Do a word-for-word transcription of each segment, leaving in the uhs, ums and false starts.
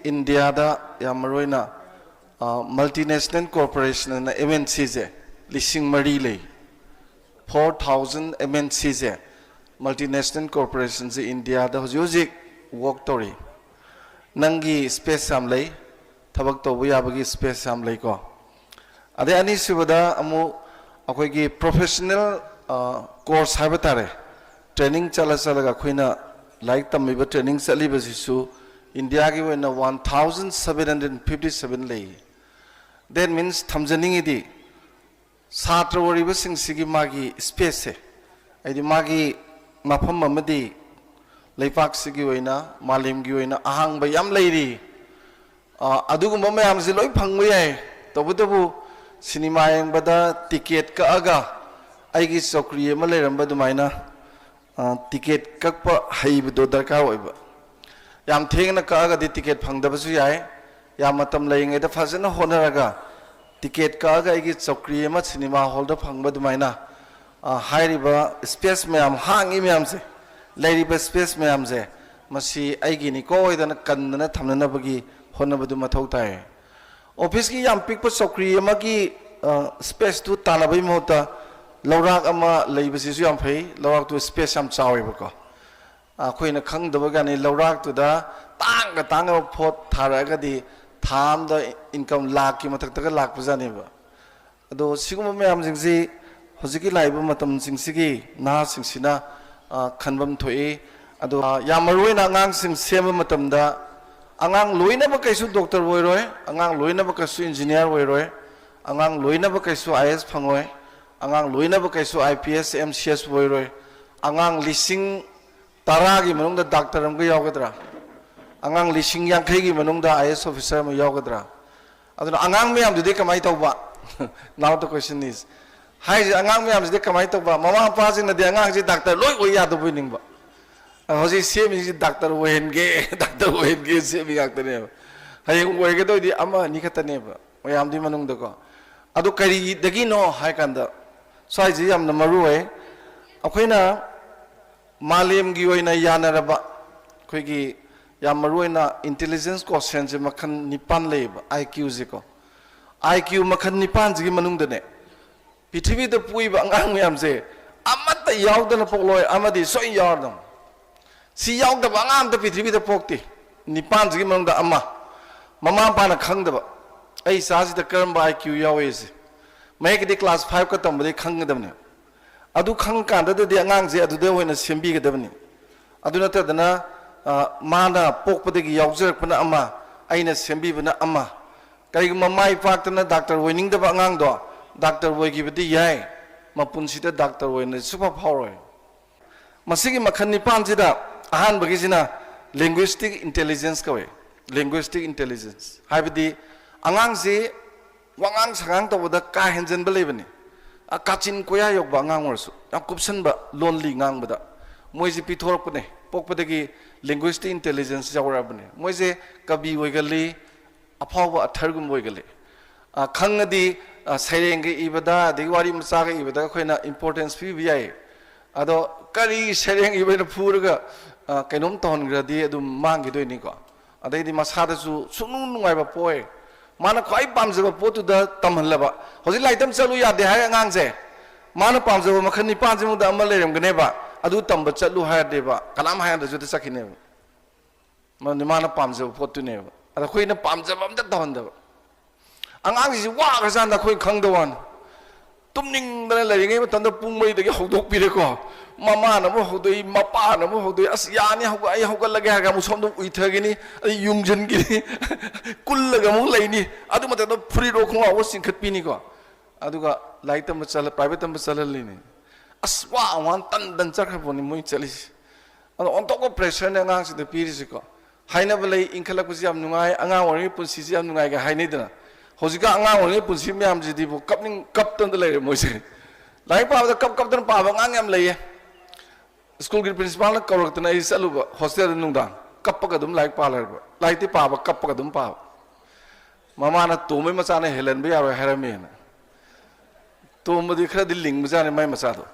ꯏꯟꯗꯤꯌꯥꯗ ꯌꯥꯝ ꯃꯔꯨꯑꯣꯏꯅ ꯃꯜꯇꯤꯅꯦꯁꯅꯦꯜ ꯀꯣꯔꯄꯣꯔꯦꯁꯟ ꯑꯦꯝ ꯑꯦꯟ ꯁꯤꯁꯦ ꯂꯤꯁꯤꯡ ꯃꯔꯤ ꯂꯩ꯫ Four thousand M N Cꯁꯦ ꯃꯜꯇꯤꯅꯦꯁꯅꯦꯜ ꯀꯣꯔꯄꯣꯔꯦꯁꯟꯁꯦ ꯏꯟꯗꯤꯌꯥꯗ ꯍꯧꯖꯤꯛ ꯍꯧꯖꯤꯛ ꯋꯥꯛ ꯇꯧꯔꯤ꯫ ꯅꯪꯒꯤ ꯁ꯭ꯄꯦꯁ ꯌꯥꯝ ꯂꯩ, ꯊꯕꯛ ꯇꯧꯕ ꯌꯥꯕꯒꯤ ꯁ꯭ꯄꯦꯁ ꯌꯥꯝ ꯂꯩꯀꯣ꯫ ꯑꯗꯩ ꯑꯅꯤꯁꯨꯕꯗ ꯑꯃꯨꯛ ꯑꯩꯈꯣꯏꯒꯤ ꯄ꯭ꯔꯣꯐꯦꯁꯅꯦꯜ ꯀꯣꯔꯁ ꯍꯥꯏꯕ ꯇꯥꯔꯦ, ꯇ꯭ꯔꯦꯅꯤꯡ ꯆꯠꯂ ꯆꯠꯂꯒ ꯑꯩꯈꯣꯏꯅ ꯂꯥꯏꯔꯤꯛ ꯇꯝꯃꯤꯕ ꯇ꯭ꯔꯦꯅꯤꯡ ꯆꯠꯂꯤꯕꯁꯤꯁꯨ ꯏꯟꯗꯤꯌꯥꯒꯤ ꯑꯣꯏꯅ one thousand seven hundred fifty seven ꯂꯩ꯫ That means ꯊꯝꯖꯅꯤꯡꯉꯤꯗꯤ ꯁꯥꯇ꯭ꯔ ꯑꯣꯏꯔꯤꯕꯁꯤꯡꯁꯤꯒꯤ ꯃꯥꯒꯤ ꯁ꯭ꯄꯦꯁꯁꯦ, ꯍꯥꯏꯗꯤ ꯃꯥꯒꯤ ꯃꯐꯝ ꯑꯃꯗꯤ ꯂꯩꯄꯥꯛꯁꯤꯒꯤ ꯑꯣꯏꯅ, ꯃꯥꯂꯦꯝꯒꯤ ꯑꯣꯏꯅ ꯑꯍꯥꯡꯕ ꯌꯥꯝ ꯂꯩꯔꯤ꯫ ꯑ, ꯑꯗꯨꯒꯨꯝꯕ ꯃꯌꯥꯝꯁꯤ ꯂꯣꯏ ꯐꯪꯕ ꯌꯥꯏ꯫ ꯇꯧꯕꯇꯕꯨ ꯁꯤꯅꯦꯃꯥ ꯌꯦꯡꯕꯗ ꯇꯤꯀꯦꯠ ꯀꯛꯑꯒ ꯑꯩꯒꯤ ꯆꯧꯀ꯭ꯔꯤ ꯑꯃ ꯂꯩꯔꯝꯕ ꯑꯗꯨꯃꯥꯏꯅ, ꯑ, ꯇꯤꯀꯦꯠ ꯀꯛꯄ ꯍꯩꯕꯗꯣ ꯗꯔꯀꯥꯔ ꯑꯣꯏꯕ꯫ ꯌꯥꯝ ꯊꯦꯡꯅ ꯀꯛꯑꯒꯗꯤ ꯇꯤꯀꯦꯠ ꯐꯪꯗꯕꯁꯨ ꯌꯥꯏ꯫ ꯌꯥꯝ ꯃꯇꯝ ꯂꯩꯔꯤꯉꯩꯗ ꯐꯖꯅ ꯍꯣꯠꯅꯔꯒ ꯇꯤꯀꯦꯠ ꯀꯛꯑꯒ ꯑꯩꯒꯤ ꯆꯧꯀ꯭ꯔꯤ ꯑꯃ ꯁꯤꯅꯦꯃꯥ ꯍꯣꯜꯗ ꯐꯪꯕ ꯑꯗꯨꯃꯥꯏꯅ, ꯑ, ꯍꯥꯏꯔꯤꯕ ꯁ꯭ꯄꯦꯁ ꯃꯌꯥꯝ ꯍꯥꯡꯉꯤ ꯃꯌꯥꯝꯁꯦ, ꯂꯩꯔꯤꯕ ꯁ꯭ꯄꯦꯁ ꯃꯌꯥꯝꯁꯦ, ꯃꯁꯤ ꯑꯩꯒꯤꯅꯤꯀꯣ ꯍꯥꯏꯗꯅ ꯀꯟꯗꯅ ꯊꯝꯅꯅꯕꯒꯤ ꯍꯣꯠꯅꯕꯗꯨ ꯃꯊꯧ ꯇꯥꯏ꯫ ꯑꯣꯐꯤꯁꯀꯤ ꯌꯥꯝ ꯄꯤꯛꯄ ꯆꯧꯀ꯭ꯔꯤ ꯑꯃꯒꯤ, ꯑ, ꯁ꯭ꯄꯦꯁꯇꯨ ꯇꯥꯟꯅꯕꯒꯤ ꯃꯍꯨꯠꯇ ꯂꯧꯔꯥꯛ ꯑꯃ ꯂꯩꯕꯁꯤꯁꯨ ꯌꯥꯝ ꯐꯩ꯫ ꯂꯧꯔꯥꯛꯇꯨ ꯁ꯭ꯄꯦꯁ ꯌꯥꯝ ꯆꯥꯎꯋꯦꯕꯀꯣ꯫ ꯑꯩꯈꯣꯏꯅ ꯈꯪꯗꯕꯒꯤꯅꯤ, ꯂꯧꯔꯥꯛꯇꯨꯗ ꯇꯥꯡꯒ ꯇꯥꯡꯒꯕ ꯄꯣꯠ ꯊꯥꯔꯛꯑꯒꯗꯤ ꯊꯥ ꯑꯃꯗ ꯏꯟꯀꯝ ꯂꯥꯛꯀꯤ ꯃꯊꯛꯇꯒ ꯂꯥꯛꯄꯖꯥꯠꯅꯦꯕ꯫ ꯑꯗꯣ ꯁꯤꯒꯨꯝꯕ ꯃꯌꯥꯝꯁꯤꯡꯁꯤ ꯍꯧꯖꯤꯛꯀꯤ ꯂꯥꯛꯏꯕ ꯃꯇꯝꯁꯤꯡꯁꯤꯒꯤ ꯅꯍꯥꯁꯤꯡꯁꯤꯅ, ꯑ, ꯈꯟꯐꯝ ꯊꯣꯛꯏ꯫ ꯑꯗꯣ, ꯑ, ꯌꯥꯝ ꯃꯔꯨꯑꯣꯏꯅ ꯑꯉꯥꯡꯁꯤꯡ ꯁꯦꯝꯕ ꯃꯇꯝꯗ ꯑꯉꯥꯡ ꯂꯣꯏꯅꯃꯛ ꯀꯩꯁꯨ ꯗꯣꯛꯇꯔ ꯑꯣꯏꯔꯣꯏ, ꯑꯉꯥꯡ ꯂꯣꯏꯅꯃꯛ ꯀꯩꯁꯨ ꯏꯟꯖꯤꯅꯤꯌꯥꯔ ꯑꯣꯏꯔꯣꯏ, ꯑꯉꯥꯡ ꯂꯣꯏꯅꯃꯛ ꯀꯩꯁꯨ ꯑꯥꯏ ꯑꯦꯁ ꯐꯪꯉꯣꯏ, ꯑꯉꯥꯡ ꯂꯣꯏꯅꯃꯛ ꯀꯩꯁꯨ I P S, M C S ꯑꯣꯏꯔꯣꯏ꯫ ꯑꯉꯥꯡ ꯂꯤꯁꯤꯡ ꯇꯔꯥꯒꯤ ꯃꯅꯨꯡꯗ ꯗꯥꯛꯇꯔ ꯑꯃꯒ ꯌꯥꯎꯒꯗ꯭ꯔꯥ? ꯑꯉꯥꯡ ꯂꯤꯁꯤꯡ ꯌꯥꯡꯈꯩꯒꯤ ꯃꯅꯨꯡꯗ ꯑꯥꯏ ꯑꯦꯁ ꯑꯣꯐꯤꯁꯥꯔ ꯑꯃ ꯌꯥꯎꯒꯗ꯭ꯔꯥ? ꯑꯗꯨꯅ ꯑꯉꯥꯡ ꯃꯌꯥꯝꯗꯨꯗꯤ ꯀꯃꯥꯏꯅ ꯇꯧꯕ? Now the question is, ꯍꯥꯏꯔꯤꯁꯦ ꯑꯉꯥꯡ ꯃꯌꯥꯝꯁꯤꯗꯤ ꯀꯃꯥꯏꯅ ꯇꯧꯕ? ꯃꯃꯥ ꯃꯄꯥꯁꯤꯡꯅꯗꯤ ꯑꯉꯥꯡꯁꯤ ꯗꯥꯛꯇꯔ ꯂꯣꯏ ꯑꯣꯏ ꯌꯥꯗꯕ ꯑꯣꯏꯅꯤꯡꯕ꯫ ꯑ, ꯍꯧꯖꯤꯛ ꯁꯦꯝꯃꯤꯁꯤ ꯗꯥꯛꯇꯔ ꯑꯣꯏꯍꯟꯒꯦ, ꯗꯥꯛꯇꯔ ꯑꯣꯏꯍꯟꯒꯦ ꯁꯦꯝꯃꯤ ꯉꯥꯛꯇꯅꯦꯕ꯫ ꯍꯌꯦꯡ ꯑꯣꯏꯒꯗꯣꯏꯗꯤ ꯑꯃ ꯑꯅꯤ ꯈꯛꯇꯅꯦꯕ ꯃꯌꯥꯝꯗꯨꯒꯤ ꯃꯅꯨꯡꯗꯀꯣ꯫ ꯑꯗꯨ ꯀꯔꯤꯗꯒꯤꯅꯣ ꯍꯥꯏ ꯀꯥꯟꯗ ꯁ꯭ꯋꯥꯏꯁꯤ ꯌꯥꯝꯅ ꯃꯔꯨ ꯑꯣꯏ꯫ ꯑꯩꯈꯣꯏꯅ ꯃꯥꯂꯦꯝꯒꯤ ꯑꯣꯏꯅ ꯌꯥꯅꯔꯕ ꯑꯩꯈꯣꯏꯒꯤ ꯌꯥꯝ ꯃꯔꯨ ꯑꯣꯏꯅ intelligence quotientꯁꯦ ꯃꯈꯜ ꯅꯤꯄꯥꯟ ꯂꯩꯌꯦꯕ, IQꯁꯦꯀꯣ꯫ IQ ꯃꯈꯜ ꯅꯤꯄꯥꯟꯁꯤꯒꯤ ꯃꯅꯨꯡꯗꯅꯦ, ꯄ꯭ꯔꯤꯊꯤꯕꯤꯗ ꯄꯣꯛꯏꯕ ꯑꯉꯥꯡ ꯃꯌꯥꯝꯁꯦ ꯑꯃꯠꯇ ꯌꯥꯎꯗꯅ ꯄꯣꯛꯂꯣꯏ, ꯑꯃꯗꯤ ꯁꯣꯏ ꯌꯥꯎꯔꯗꯝ꯫ ꯁꯤ ꯌꯥꯎꯗꯕ ꯑꯉꯥꯡ ꯑꯝꯇ ꯄ꯭ꯔꯤꯊꯤꯕꯤꯗ ꯄꯣꯛꯇꯦ꯫ ꯅꯤꯄꯥꯟꯁꯤꯒꯤ ꯃꯅꯨꯡꯗ ꯑꯃ, ꯃꯃꯥ ꯃꯄꯥꯅ ꯈꯪꯗꯕ, ꯑꯩ ꯏꯆꯥꯁꯤꯗ ꯀꯔꯝꯕ IQ ꯌꯥꯎꯋꯦꯁꯦ꯫ ꯃꯍꯦꯛꯀꯤꯗꯤ class fiveꯀ ꯇꯝꯕꯗꯒꯤ ꯈꯪꯒꯗꯕꯅꯦ꯫ ꯑꯗꯨ ꯈꯪꯉꯀꯥꯟꯗꯗꯤ ꯑꯉꯥꯡꯁꯦ ꯑꯗꯨꯗ ꯑꯣꯏꯅ ꯁꯦꯝꯕꯤꯒꯗꯕꯅꯤ꯫ ꯑꯗꯨ ꯅꯠꯇꯗꯅ, ꯑ, ꯃꯥꯅ ꯄꯣꯛꯄꯗꯒꯤ ꯌꯥꯎꯖꯔꯛꯄꯅ ꯑꯃ, ꯑꯩꯅ ꯁꯦꯝꯕꯤꯕꯅ ꯑꯃ꯫ ꯀꯔꯤꯒꯨꯝꯕ ꯃꯥꯏ ꯄꯥꯛꯇꯅ ꯗꯥꯛꯇꯔ ꯑꯣꯏꯅꯤꯡꯗꯕ ꯑꯉꯥꯡꯗꯣ ꯗꯥꯛꯇꯔ ꯑꯣꯏꯈꯤꯕꯗꯤ ꯌꯥꯏ, ꯃꯄꯨꯟꯁꯤꯗ ꯗꯥꯛꯇꯔ ꯑꯣꯏꯅ ꯁꯨꯡꯐꯥꯎ ꯐꯥꯎꯔꯣꯏ꯫ ꯃꯁꯤꯒꯤ ꯃꯈꯜ ꯅꯤꯄꯥꯟꯁꯤꯗ ꯑꯍꯥꯟꯕꯒꯤꯁꯤꯅ linguistic intelligence ꯀꯧꯏ꯫ Linguistic intelligence ꯍꯥꯏꯕꯗꯤ ꯑꯉꯥꯡꯁꯤ ꯋꯥꯉꯥꯡ ꯁꯉꯥꯡ ꯇꯧꯕꯗ ꯀꯥ ꯍꯦꯟꯖꯟꯕ ꯂꯩꯕꯅꯤ꯫ ꯑ, ꯀꯥꯆꯤꯟ ꯀꯣꯌꯥ ꯌꯧꯕ ꯑꯉꯥꯡ ꯑꯣꯏꯔꯁꯨ, ꯌꯥꯝ ꯀꯨꯞꯁꯟꯕ ꯂꯣꯟꯂꯤ ꯉꯥꯡꯕꯗ ꯃꯣꯏꯁꯤ ꯄꯤꯊꯣꯔꯛꯄꯅꯦ꯫ ꯄꯣꯛꯄꯗꯒꯤ linguistic intelligence ꯌꯥꯎꯔꯛꯑꯕꯅꯦ꯫ ꯃꯣꯏꯁꯦ ꯀꯕꯤ ꯑꯣꯏꯒꯜꯂꯤ, ꯑꯐꯥꯎꯕ ꯑꯊꯔꯒꯨꯝꯕ ꯑꯣꯏꯒꯜꯂꯤ꯫ ꯑ, ꯈꯪꯉꯗꯤ, ꯑ, ꯁꯩꯔꯦꯡꯒ ꯏꯕꯗ, ꯑꯗꯒꯤ ꯋꯥꯔꯤ ꯃꯆꯥꯒ ꯏꯕꯗ ꯑꯩꯈꯣꯏꯅ importance ꯄꯤꯕ ꯌꯥꯏ꯫ ꯑꯗꯣ ꯀꯔꯤ ꯁꯩꯔꯦꯡ ꯏꯕ ꯍꯥꯏꯅ ꯐꯨꯔꯒ, ꯑ, ꯀꯩꯅꯣꯝ ꯇꯧꯍꯟꯈ꯭ꯔꯗꯤ ꯑꯗꯨꯝ ꯃꯥꯡꯈꯤꯗꯣꯏꯅꯤꯀꯣ꯫ ꯑꯗꯩꯗꯤ ꯃꯁꯥꯗꯁꯨ ꯁꯨꯡꯅꯨꯡ ꯅꯨꯡꯉꯥꯏꯕ ꯄꯣꯛꯑꯣꯏ꯫ ꯃꯥꯅ ꯈ꯭ꯋꯥꯏ ꯄꯥꯝꯖꯕ ꯄꯣꯠꯇꯨꯗ ꯇꯝꯍꯜꯂꯕ꯫ ꯍꯧꯖꯤꯛ ꯂꯥꯏꯔꯤꯛ ꯇꯝ ꯆꯠꯂꯨ ꯌꯥꯗꯦ ꯍꯥꯏ ꯑꯉꯥꯡꯁꯦ, ꯃꯥꯅ ꯄꯥꯝꯖꯕ ꯃꯈꯜ ꯅꯤꯄꯥꯟꯁꯤꯃꯨꯛꯇ ꯑꯃ ꯂꯩꯔꯝꯒꯅꯦꯕ, ꯑꯗꯨ ꯇꯝꯕ ꯆꯠꯂꯨ ꯍꯥꯏꯔꯗꯤꯕ ꯀꯅꯥꯝ ꯍꯥꯏꯔꯗ꯭ꯔꯁꯨ ꯑꯗꯨ ꯆꯠꯈꯤꯅꯦꯕ꯫ ꯃꯔꯝꯗꯤ ꯃꯥꯅ ꯄꯥꯝꯖꯕ ꯄꯣꯠꯇꯨꯅꯦꯕ꯫ ꯑꯗ ꯑꯩꯈꯣꯏꯅ ꯄꯥꯝꯖꯕ ꯑꯝꯇ ꯇꯧꯍꯟꯗꯕ꯫ ꯑꯉꯥꯡꯁꯤꯡꯁꯤ ꯋꯥꯈ꯭ꯔꯖꯥꯠꯅ ꯑꯩꯈꯣꯏꯅ ꯈꯪꯗꯕ ꯋꯥꯅꯤ꯫ ꯇꯨꯝꯅꯤꯡꯗꯅ ꯂꯩꯔꯤꯉꯩ ꯃꯇꯝꯗ ꯄꯨꯡ ꯃꯔꯤꯗꯒꯤ ꯍꯧꯗꯣꯛꯄꯤꯔꯦꯀꯣ꯫ ꯃꯃꯥꯅ ꯑꯃꯨꯛ ꯍꯧꯗꯣꯛꯏ, ꯃꯄꯥꯅ ꯑꯃꯨꯛ ꯍꯧꯗꯣꯛꯏ, "ꯑꯁ, ꯌꯥꯅꯤ, ꯍꯧꯒꯠ-, ꯑꯩ ꯍꯧꯒꯠꯂꯒꯦ" ꯍꯥꯏꯔꯒ ꯑꯃꯨꯛ ꯁꯣꯝꯗ ꯑꯃꯨꯛ ꯎꯏꯊꯈꯤꯅꯤ, ꯑꯗꯩ ꯌꯨꯡꯁꯤꯟꯈꯤꯅꯤ, ꯀꯨꯜꯂꯒ ꯑꯃꯨꯛ ꯂꯩꯅꯤ꯫ ꯑꯗꯨ ꯃꯇꯝꯗ ꯐꯨꯔꯤꯠ ꯈꯣꯡꯒ꯭ꯔꯥꯎ ꯑꯃꯨꯛ ꯆꯤꯡꯈꯠꯄꯤꯅꯤꯀꯣ꯫ ꯑꯗꯨꯒ ꯂꯥꯏꯔꯤꯛ ꯇꯝꯕ ꯆꯠꯂ-, private ꯇꯝꯕ ꯆꯠꯍꯜꯂꯤꯅꯤ꯫ ꯑꯁ, ꯋꯥ ꯋꯥꯅ ꯇꯟ ꯇꯟ ꯆꯠꯈ꯭ꯔꯕꯅꯤ ꯃꯣꯏ ꯆꯠꯂꯤꯁꯦ꯫ ꯑꯗꯣ ꯑꯣꯟꯊꯣꯛꯄ pressure ꯅꯦ ꯑꯉꯥꯡꯁꯤꯗ ꯄꯤꯔꯤꯁꯤꯀꯣ꯫ ꯍꯥꯏꯅꯕ ꯂꯩ, "ꯏꯟꯈꯠꯂꯛꯄꯁꯤ ꯌꯥꯝ ꯅꯨꯡꯉꯥꯏ, ꯑꯉꯥꯡ ꯑꯣꯏꯔꯤꯉꯩ ꯄꯨꯟꯁꯤꯁꯤ ꯌꯥꯝ ꯅꯨꯡꯉꯥꯏꯒ" ꯍꯥꯏꯅꯩꯗꯅ꯫ ꯍꯧꯖꯤꯛꯀꯥꯟ ꯑꯉꯥꯡ ꯑꯣꯏꯔꯤꯉꯩ ꯄꯨꯟꯁꯤ ꯃꯌꯥꯝꯁꯤꯗꯤꯕꯨ ꯀꯞꯅꯤꯡ-, ꯀꯞꯇꯅ ꯂꯩꯔꯦ ꯃꯣꯏꯁꯦ꯫ ꯂꯥꯏꯔꯤꯛ ꯄꯥꯕꯗ ꯀꯞ ꯀꯞꯇꯅ ꯄꯥꯕ ꯑꯉꯥꯡ ꯌꯥꯝ ꯂꯩꯌꯦ꯫ ꯁ꯭ꯀꯨꯜꯒꯤ principal ꯅ ꯀꯧꯔꯛꯇꯅ ꯑꯩ ꯆꯠꯂꯨꯕ hostel ꯗ ꯅꯨꯡꯗꯥꯡ, ꯀꯞꯄꯒ ꯑꯗꯨꯝ ꯂꯥꯏꯔꯤꯛ ꯄꯥ ꯂꯩꯔꯕ꯫ ꯂꯥꯏꯔꯤꯛꯇꯤ ꯄꯥꯕ, ꯀꯞꯄꯒ ꯑꯗꯨꯝ ꯄꯥꯕ꯫ ꯃꯃꯥꯅ "ꯇꯣꯝꯕꯩ ꯃꯆꯥꯅ ꯍꯦꯜꯍꯟꯕ ꯌꯥꯔꯣꯏ" ꯍꯥꯏꯔꯝꯃꯦꯅ꯫ ꯇꯣꯝꯕꯗꯤ ꯈꯔꯗꯤ ꯂꯤꯡꯕꯖꯥꯠꯅꯤ ꯃꯥꯏ ꯃꯆꯥꯗꯣ꯫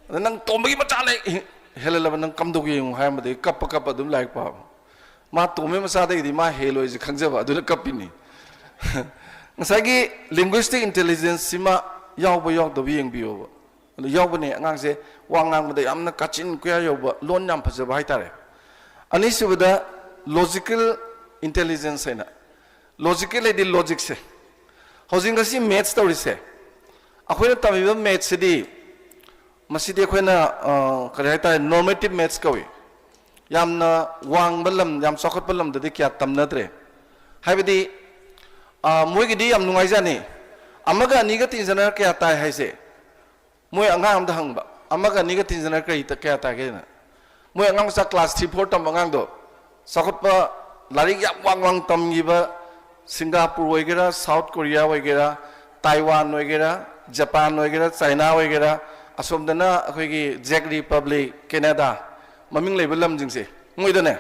ꯑꯗ "ꯅꯪ ꯇꯣꯝꯕꯒꯤ ꯃꯆꯥꯅ ꯍꯦ-, ꯍꯦꯜꯍꯜꯂꯕ ꯅꯪ ꯀꯝꯗꯧꯒꯦ ꯌꯦꯡꯉꯨ" ꯍꯥꯏꯔꯝꯕꯗꯒꯤ ꯀꯞꯄ ꯀꯞꯄ ꯑꯗꯨꯝ ꯂꯥꯏꯔꯤꯛ ꯄꯥꯕ꯫ ꯃꯥ ꯇꯣꯝꯕꯩ ꯃꯆꯥꯗꯒꯤꯗꯤ ꯃꯥ ꯍꯦꯜꯂꯣꯏꯁꯦ ꯈꯪꯖꯕ ꯑꯗꯨꯅ ꯀꯞꯄꯤꯅꯤ꯫ ꯉꯁꯥꯏꯒꯤ linguistic intelligence ꯁꯤꯃ ꯌꯥꯎꯕ ꯌꯥꯎꯗꯕ ꯌꯦꯡꯕꯤꯌꯣꯕ꯫ ꯑꯗꯨ ꯌꯥꯎꯕꯅꯦ, ꯑꯉꯥꯡꯁꯦ ꯋꯥ ꯉꯥꯡꯕꯗ ꯌꯥꯝꯅ ꯀꯥꯆꯤꯟ ꯀꯣꯏꯌꯥ ꯌꯧꯕ, ꯂꯣꯟ ꯌꯥꯝ ꯐꯖꯕ ꯍꯥꯏꯇꯥꯔꯦ꯫ ꯑꯅꯤꯁꯨꯕꯗ logical intelligence ꯍꯥꯏꯅ, logical ꯍꯥꯏꯗꯤ logic ꯁꯦ꯫ ꯍꯧꯖꯤꯛ ꯉꯁꯤ maths ꯇꯧꯔꯤꯁꯦ, ꯑꯩꯈꯣꯏꯅ ꯇꯝꯃꯤꯕ maths ꯁꯤꯗꯤ, ꯃꯁꯤꯗꯤ ꯑꯩꯈꯣꯏꯅ, ꯑ, ꯀꯔꯤ ꯍꯥꯏꯇꯥꯔꯦ, normative maths ꯀꯧꯏ꯫ ꯌꯥꯝꯅ ꯋꯥꯡꯕ ꯂꯝ, ꯌꯥꯝ ꯆꯥꯎꯈꯠꯄ ꯂꯝꯗꯗꯤ ꯀꯌꯥ ꯇꯝꯅꯗ꯭ꯔꯦ꯫ ꯍꯥꯏꯕꯗꯤ, ꯑ, ꯃꯣꯏꯒꯤꯗꯤ ꯌꯥꯝ ꯅꯨꯡꯉꯥꯏꯖꯥꯠꯅꯤ꯫ ꯑꯃꯒ ꯑꯅꯤꯒ ꯇꯤꯟꯖꯅꯔ ꯀꯌꯥ ꯇꯥꯏ ꯍꯥꯏꯁꯦ, ꯃꯣꯏ ꯑꯉꯥꯡ ꯑꯃꯗ ꯍꯪꯕ, "ꯑꯃꯒ ꯑꯅꯤꯒ ꯇꯤꯟꯖꯅꯔ ꯀꯔꯤ ꯇ-, ꯀꯌꯥ ꯇꯥꯒꯦꯅ?" ꯃꯣꯏ ꯑꯉꯥꯡ ꯃꯆꯥ class three four ꯇꯝꯕ ꯑꯉꯥꯡꯗꯣ, ꯆꯥꯎꯈꯠꯄ, ꯂꯥꯏꯔꯤꯛ ꯌꯥꯝ ꯋꯥꯡ ꯋꯥꯡ ꯇꯝꯈꯤꯕ, ꯁꯤꯡꯒꯥꯄꯨꯔ ꯑꯣꯏꯒꯦꯔꯥ, ꯁꯥꯎꯠ ꯀꯣꯔꯤꯌꯥ ꯑꯣꯏꯒꯦꯔꯥ, ꯇꯥꯏꯋꯥꯟ ꯑꯣꯏꯒꯦꯔꯥ, ꯖꯄꯥꯟ ꯑꯣꯏꯒꯦꯔꯥ, ꯆꯥꯏꯅꯥ ꯑꯣꯏꯒꯦꯔꯥ, ꯑꯁꯣꯝꯗꯅ ꯑꯩꯈꯣꯏꯒꯤ ꯖꯦꯛ ꯔꯤꯄꯕ꯭ꯂꯤꯛ, ꯀꯦꯅꯦꯗꯥ, ꯃꯃꯤꯡ ꯂꯩꯕ ꯂꯝꯁꯤꯡꯁꯦ, ꯃꯣꯏꯗꯅꯦ,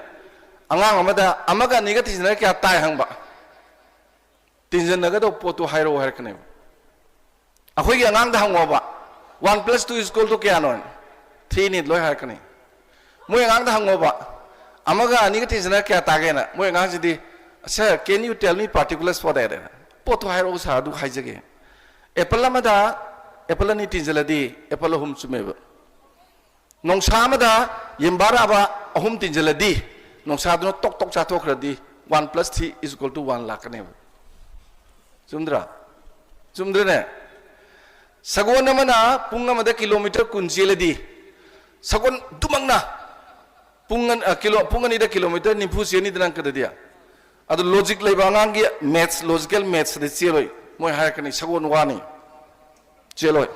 ꯑꯉꯥꯡ ꯑꯃꯗ "ꯑꯃꯒ ꯑꯅꯤꯒ ꯇꯤꯟꯖꯅꯔ ꯀꯌꯥ ꯇꯥꯏ?" ꯍꯪꯕ, ꯇꯤꯟꯖꯟꯅꯒꯗꯧꯕ ꯄꯣꯠꯇꯨ ꯍꯥꯏꯔꯛꯑꯣ ꯍꯥꯏꯔꯛꯀꯅꯦꯕ꯫ ꯑꯩꯈꯣꯏꯒꯤ ꯑꯉꯥꯡꯗ ꯍꯪꯉꯣꯕ, "One plus two is equal to ꯀꯌꯥꯅꯣ?" "Three ꯅꯤ" ꯂꯣꯏ ꯍꯥꯏꯔꯛꯀꯅꯤ꯫ ꯃꯣꯏ ꯑꯉꯥꯡꯗ ꯍꯪꯉꯣꯕ, "ꯑꯃꯒ ꯑꯅꯤꯒ ꯇꯤꯟꯖꯟꯅꯔ ꯀꯌꯥ ꯇꯥꯒꯦꯅ?" ꯃꯣꯏ ꯑꯉꯥꯡꯁꯤꯗꯤ, "Sir, can you tell me particulars for that?" ꯍꯥꯏꯅ꯫ "ꯄꯣꯠꯇꯣ ꯍꯥꯏꯔꯛꯑꯣ sir, ꯑꯗꯨ ꯍꯥꯏꯖꯒꯦ꯫ ꯑꯦꯄꯜ ꯑꯃꯗ ꯑꯦꯄꯜ ꯑꯅꯤ ꯇꯤꯟꯖꯜꯂꯗꯤ ꯑꯦꯄꯜ ꯑꯍꯨꯝ ꯆꯨꯝꯃꯦꯕ꯫ ꯅꯣꯡꯁꯥ ꯑꯃꯗ ꯌꯦꯟꯕꯥꯔꯥꯕ ꯑꯍꯨꯝ ꯇꯤꯟꯖꯜꯂꯗꯤ ꯅꯣꯡꯁꯥꯗꯨꯅ ꯇꯣꯛ ꯇꯣꯛ ꯆꯥꯊꯣꯛꯈ꯭ꯔꯗꯤ one plus three is equal to one ꯂꯥꯛꯀꯅꯦꯕ꯫ ꯆꯨꯝꯗ꯭ꯔꯥ? ꯆꯨꯝꯗ꯭ꯔꯅꯦ? ꯁꯒꯣꯜ ꯑꯃꯅ ꯄꯨꯡ ꯑꯃꯗ ꯀꯤꯂꯣꯃꯤꯇꯔ ꯀꯨꯟ ꯆꯦꯜꯂꯗꯤ, ꯁꯒꯣꯜꯗꯨꯃꯛꯅ ꯄꯨꯡ ꯑꯟ-, ꯑ, ꯀꯤꯂꯣ-, ꯄꯨꯡ ꯑꯅꯤꯗ ꯀꯤꯂꯣꯃꯤꯇꯔ ꯅꯤꯐꯨ ꯆꯦꯟꯅꯤꯗꯅ ꯑꯪꯀꯗꯗꯤ? ꯑꯗꯨ logic ꯂꯩꯕ ꯑꯉꯥꯡꯒꯤ maths, logical maths ꯗꯤ ꯆꯦꯜꯂꯣꯏ, ꯃꯣꯏ ꯍꯥꯏꯔꯛꯀꯅꯤ, "ꯁꯒꯣꯜ ꯋꯥꯅꯤ, ꯆꯦꯜꯂꯣꯏ"꯫